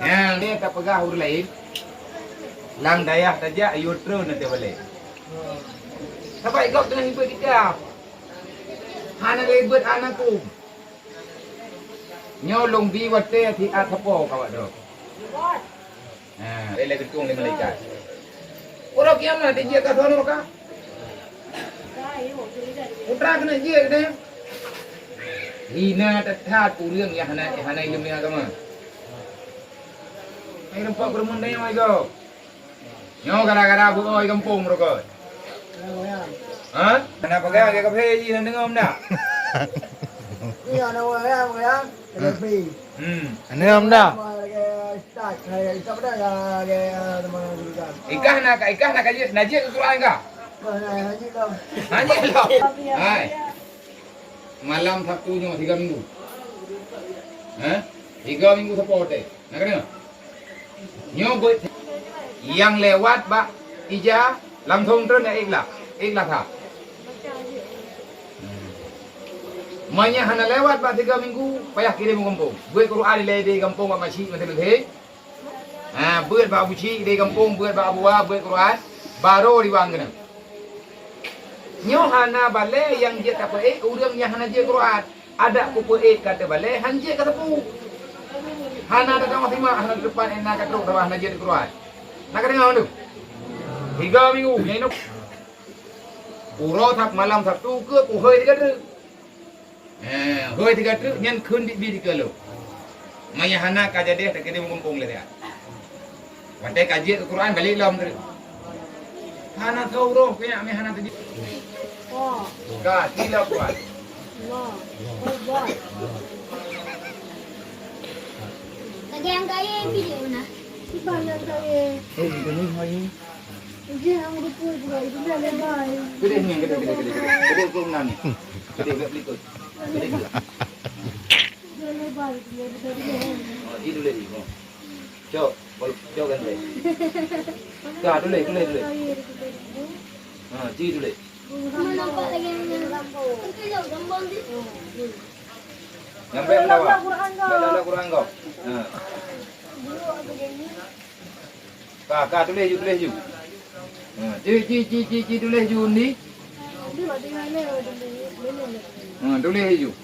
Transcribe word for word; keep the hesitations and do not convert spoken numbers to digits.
Nyang lé tapeugah ureueng laén, lam dayah tajak yue treun ateueh balée. Sabab gob teungoh hibu kitab. Hana ribet, hana kum. Nyoe lôn bi watée siat sapo kawak droe. Ha, lé-lé geutueng lé malaikat. Uroe kiamat jijak ka soe nuraka. Putra keuneuk jeuet keuneuk. Hina that-that ureueng nyang hana, hana ileumèe agama. Hai rumpok keureumeun tanyoe igoe. Nyoe gara-gara beuoi gampông rukon. Ha? Hana peugah lagèe kaphé jih hana deungoe meunan? Iya, na wayang, wayang. Hmm. Hana deungoe meunan? Ikah na ka, ikah na ka jeuet, na jeuet keu Quran kah? Hana jeuet lom. Hai. Malam Sabtu nyoe tiga minggu. Ha? Tiga minggu sapo teh. Na keuneuk? Nyoe beuet nyang lewat bak ija langsong treun ya ikhlas. Ikhlas ha. Meunyo hana lewat bak tiga minggu, payah kirém u gampông. Beuet Quran ilèe di gampông bak masjid maséng-maséng. Ha, beuet bak Abu Cik di gampông, beuet bak Abu Wa, beuet Quran, barô riwang keunoe. Nyoe hana balèe nyang jeuet tapeuék ureueng nyang hana jeuet Quran. Adak kupeuék ka teubalèe, han jeuet ka teupeu. Hana tateurimong simak, hana teudepan, hana ka trok, hana jeuet Quran. Na ka deungoe tu? Tiga minggu, nyang inong. Uroe Sab-, malam Sabtu keuh kuhôi tiga treuk. Eh, hôi tiga treuk nyan kheun biet-biet dikeue lôn. Meunyo hana ka jadi takirém gampông lé siat. Watèe ka jeuet keu Quran, balek lom treuk. Hana tho uroe keu nyak meuhana teujeuet. Ka, sila Quran. Lagèe nyang kayèe video na. Kiban nyang kayèe. Eh, ini hai. Keudeh ni, keudeh, keudeh, keudeh, keudeh. Keudeh ke enam ni. Keudeh ke pelikot. Keudeh ke. Oh, ji tuléh ji. Oh. Cok, cok kan tuléh. Ka, tuléh, tuléh, tuléh. Ha, ji tuléh. Mana nampak lagi yang gambar? Nyampe mendawa. Dalam Quran kau. Ha. Ka, ka, tuléh ju, tuléh ju. Ha, ci, ci, ci, ci, ci, tuléh ju ni. Ha, tuléh ju.